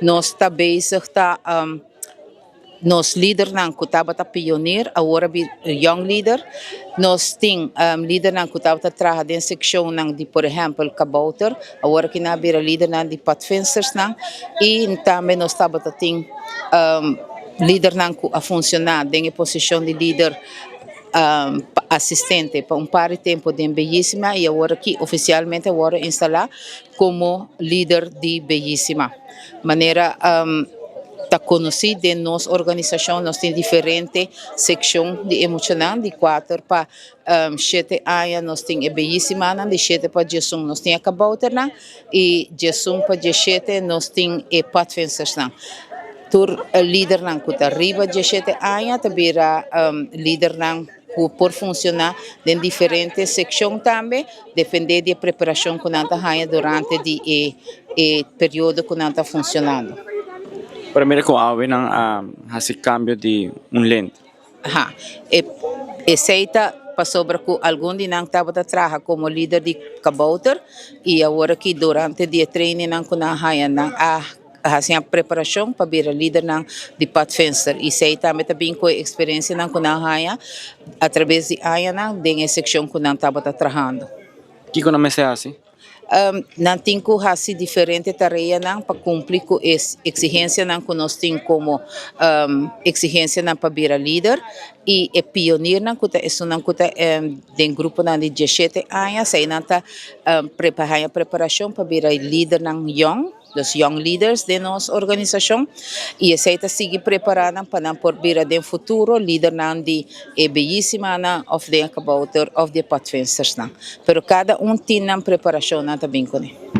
Nos ta bezig ta nos lidernan ku tabata pionier awor a bira young leader. Nos tin lidernan ku tabata traha den sekshonnan di por ehèmpel kabouter, awor aki nan a bira lidernan di padvindersnan i tambe nos tabata tin lidernan ku a funshoná den e posishon di lider asistente pa un par di tempu den Beyísima i awor aki ofisialmente a wòrdu instalá komo lider di Beyísima. Manera ta konosí den nos organisashon nos tin diferente sekshon di e muchanan di kuater pa shete aña nos tin e Beyísimanan, di shete pa diesun nos tin e kabouternan i diesun pa dieshete nos tin e padvindersnan. Tur lidernan ku ta riba dieshete aña ta bira lidernan ku por funshoná den diferente sekshon tambe, dependé di e preparashon ku nan ta haña durante di e e periodo ku nan ta funshonando. Pero mira ku awe nan a hasi kambio di un lente. Ha, e esei ta pasobra ku algun di nan tabata traha komo lider di kabouter i awor aki durante di e trainingnan ku nan a haña nan a hasi nan preparashon pa bira lidernan di padvinder i esei tambe ta bin ku e eksperensianan ku nan a haña atraves di añanan den e sekshon ku nan tabata trahando. Kiko nan mester hasi? Nan tin ku hasi diferente tareanan pa kumpli ku e eksigensianan ku nos tin komo eksigensianan pa bira lider i e pionirnan ku ta esunnan ku ta den gruponan di dieshete aña eseinan ta haña preparashon pa bira lidernan yòn. Los Young Leaders den nos organisashon i esei ta sigui prepará nan pa nan por bira den futuro lidernan di e beyisimanan òf den e kabouter òf di e padvindersnan. Pero kada un tin nan preparashonnan ta bin kuné.